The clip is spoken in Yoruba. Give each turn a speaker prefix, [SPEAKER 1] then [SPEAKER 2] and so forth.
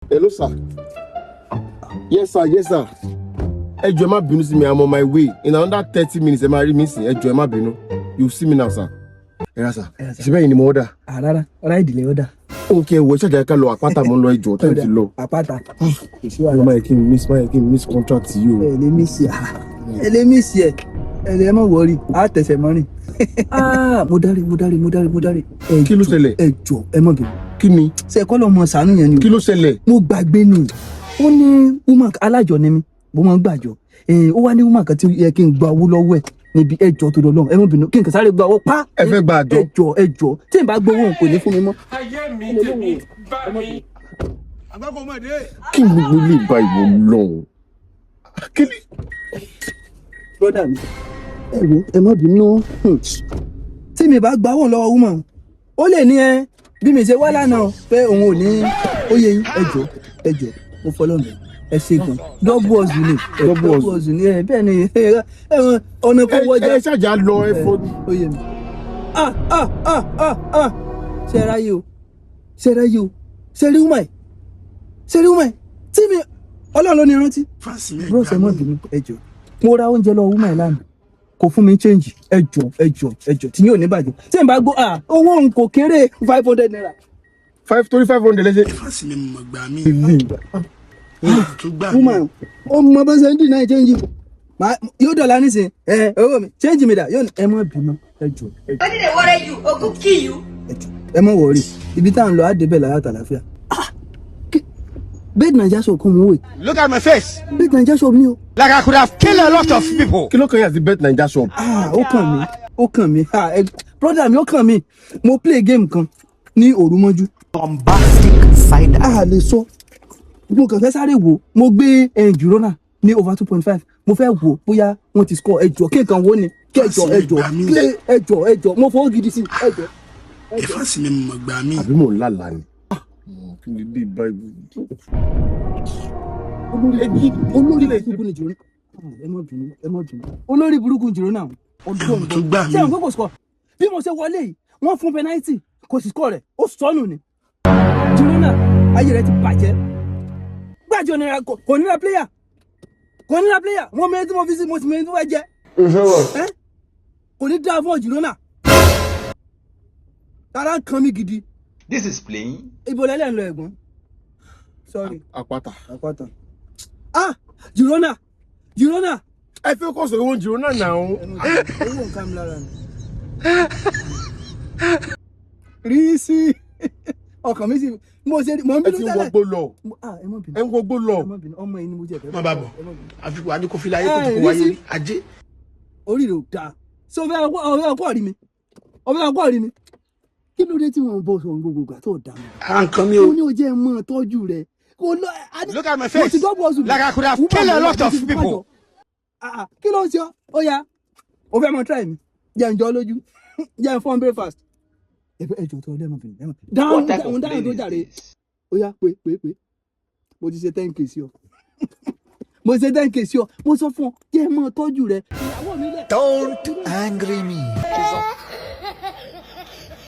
[SPEAKER 1] Hello, sir. Yes, sir. Yes, sir. Ẹ jọ̀ọ́, ẹ má bínú sí mi. I'm on my way. In another 30 minutes, ẹ máa rí mi sìn. Ẹ jọ̀ọ́, ẹ má bínú. You see me now, sir. Ẹ ra, sir. Ṣé bẹ́ẹ̀ ni mo order?
[SPEAKER 2] Rárá, ride lẹ order.
[SPEAKER 1] Ok, ẹ wọ ṣàjà ká lọ àpáta. Mo ń lọ, ẹ jọ̀ọ́, time ti lọ.
[SPEAKER 2] Àpáta, kò sí
[SPEAKER 1] Ẹ
[SPEAKER 2] wàhálà.
[SPEAKER 1] má yẹ kí n miss, má yẹ kí n miss contract yìí o.
[SPEAKER 2] Ẹ lè miss ẹ, ẹ lè miss ẹ, ẹ lè má worry, á tẹsẹ̀ mọ́rin. Mo dárí, mo dárí, mo dárí, mo dárí. Ẹ
[SPEAKER 1] Kí ló
[SPEAKER 2] jọ̀ọ́,
[SPEAKER 1] ṣẹlẹ̀?
[SPEAKER 2] Ẹ jọ̀ọ́, ẹ má bínú.
[SPEAKER 1] Kí ni?
[SPEAKER 2] Ṣe kọ́ ló mọ sànú yẹn ni o.
[SPEAKER 1] Kí ló ṣẹlẹ̀?
[SPEAKER 2] Mo gbàgbé ni. Ó ní woman, alájọ ni mí, mo máa ń gbàjọ. Ó wá ní woman kan tí ó yẹ kí n gba owó lọ́wọ́ ẹ̀ níbi. Ẹ jọ̀ọ́ tó lọ́wọ́, ẹ má bínú, kí n kàn sáré gba owó pa.
[SPEAKER 1] Ẹ fẹ́ gba àjọ?
[SPEAKER 2] Ẹ jọ̀ọ́, ẹ jọ̀ọ́, tí n bá gbowó, kò ní fún mi mọ́.
[SPEAKER 3] Ayé mi, tèmi bá mi.
[SPEAKER 1] Kí ni gbogbo lè ba ìwọ lọ? Kí ni?
[SPEAKER 2] Brother mi, ẹ wo, ẹ má bínú. Tí mi bá gbà wọ́n lọ́wọ́ woman, ó lè ní ẹ bí mi ṣe wá lánàá pé òun ò ní ó yẹ yín. Ẹ jọ̀ọ́, ẹ jọ̀ọ́, mo fọlọ́ mi, ẹ ṣe gan. Double hustle ni.
[SPEAKER 1] Double hustle.
[SPEAKER 2] Hustle ni ẹ. Bẹ́ẹ̀ ni, ẹ ọ̀nà kó wọjá.
[SPEAKER 1] Ẹ ṣàjà lọ, ẹ fọ.
[SPEAKER 2] Ó yé mi. Ah ah ah ah ah, ṣe ráyé o, ṣe ráyé o, ṣe rí woman, ṣe rí woman tí mi, Ọlọ́run ló ní rántí. Bros, ẹ má bínú, ẹ jọ̀ọ́, mo ra oúnjẹ lọ woman lánàá, kò fún mi change. Ẹ jọ̀ọ́, ẹ jọ̀ọ́, ẹ jọ̀ọ́, tí yóò ní bàjẹ́ tí n bá gbọ́. Ah, owó òun kò kéré, ₦500.
[SPEAKER 1] Five torí 500 lẹ́sẹ̀.
[SPEAKER 4] Fásitì mi mọ̀ gbà mí tó gbà mí.
[SPEAKER 2] Woman ó mọ bó ṣe ń deny change. Yóò dọ̀la nísìn, ẹ owó mi, change mi dà, yóò ní. Ẹ má bínú, ẹ jọ̀ọ́, ẹ jọ̀ọ́.
[SPEAKER 5] Wetin dey worry you? Ogun kill you.
[SPEAKER 2] Ẹ jọ̀ọ́, ẹ má worry, ibi tá à ń lọ á débẹ̀ láyọ̀ tàlàfíà. Ah, Bet Naija shop kan mò ń wò.
[SPEAKER 6] Look at my face.
[SPEAKER 2] Bet Naija shop ni o.
[SPEAKER 6] Like I could have killed a lot of people.
[SPEAKER 1] Kí ló kàn yín àti Bet Naija shop?
[SPEAKER 2] Ah, ó kàn mí, ó kàn mí. Ah, ẹ brother mi, ó kàn mí. Mo play game kan ní òru mọ́jú.
[SPEAKER 7] Bombastic side eye.
[SPEAKER 2] A lè sọ, mo kàn fẹ́ sáré wò. Mo gbé Girona ní over 2.5. Mo fẹ́ wò bóyá wọ́n ti score. Ẹjọ́, kí nǹkan wo ni kí. Ẹjọ́, ẹjọ́, kí ẹjọ́, ẹjọ́, mo fọwọ́ gidi sí, ẹjọ́.
[SPEAKER 4] Fásitì mi mọ̀ gbà mí.
[SPEAKER 1] Àbí mò ń lálàá ni? Kí ni bí báyìí?
[SPEAKER 2] Olórí burúkú ni Girona. Ẹ má bínú, ẹ má bínú. Olórí burúkú Girona ọdún.
[SPEAKER 4] Tó gbà mí.
[SPEAKER 2] Ṣé àwọn kò score? Bí mo ṣe wọlé yìí, wọ́n fún penalty, kò sì score rẹ̀, ó sọnù ni. Girona, ayé rẹ̀ ti bàjẹ́. Gbàjọ nira, kò nira player, kò nira player. Wọ́n mẹ́rin tí mo fi sí, mo sì mẹ́rin tí mo fẹ́ jẹ. Ẹ́, kò ní dáa fún Girona, tara ń kan mí gidi.
[SPEAKER 7] This is playing.
[SPEAKER 2] Ibo lẹ́lẹ̀ ń lọ, ẹ̀gbọ́n? Sorry.
[SPEAKER 1] Àpáta.
[SPEAKER 2] Àpáta. Ah, Girona, Girona.
[SPEAKER 1] Ẹ fẹ́ kọ́ sọ̀rọ̀ owó Girona náà.
[SPEAKER 2] Owó nǹkan mi lára ni rí sí ọkàn mi sí mo ṣe mo ń
[SPEAKER 1] Ẹ
[SPEAKER 2] bínú
[SPEAKER 1] ti ń
[SPEAKER 2] tẹ́lẹ̀.
[SPEAKER 1] wọgbó lọ.
[SPEAKER 2] Ah, ẹ má bínú.
[SPEAKER 1] Ẹ ń wọgbó lọ.
[SPEAKER 2] Ẹ má bínú, ọmọ yìí ni mo jẹ fẹ́.
[SPEAKER 4] Má bá bọ̀.
[SPEAKER 2] Ẹ má bínú.
[SPEAKER 4] Àfikún adékòfilà ayé kò tó
[SPEAKER 2] Ẹ,
[SPEAKER 4] kó wáyé
[SPEAKER 2] rí sí.
[SPEAKER 4] Ajé.
[SPEAKER 2] Orí rẹ̀ ò dáa. Ṣé o fẹ́ ọ̀fẹ́ ọkọ rí mi, ọ̀fẹ́ ọkọ rí mi? Kí ló dé tí wọ́n bọ̀ sọ̀rọ̀ gbogbo ìgbà tó dà mọ́?
[SPEAKER 4] Ara nǹkan mi o.
[SPEAKER 2] Mo ní o jẹ́ mọ́ tọ́jú rẹ̀ kò lọ.
[SPEAKER 6] Look at my
[SPEAKER 2] Mo
[SPEAKER 6] face.
[SPEAKER 2] ti double hustle.
[SPEAKER 6] Like I could have killed a lot of people.
[SPEAKER 2] Ah, ah, kí ló ń ṣe ọ́? Ó yá, o fẹ́ mọ try mi, jẹ́ ń jọ lójú, jẹ́ ń fọ́n breakfast. Ẹ jọ tó lẹ́mọ̀ bìnrin lẹ́mọ̀ dáhùn.
[SPEAKER 7] What type of
[SPEAKER 2] Dáhùn, dáhùn tó
[SPEAKER 7] plane is
[SPEAKER 2] jàre.
[SPEAKER 7] this?
[SPEAKER 2] Ó yá, pé pé pé mo ti ṣe 10K sí ọ, mo ṣe 10K sí ọ. Mo sọ fún ọ, jẹ́ mọ́ tọ́jú rẹ, ìyàwó mi lẹ̀.
[SPEAKER 8] Don't angry me.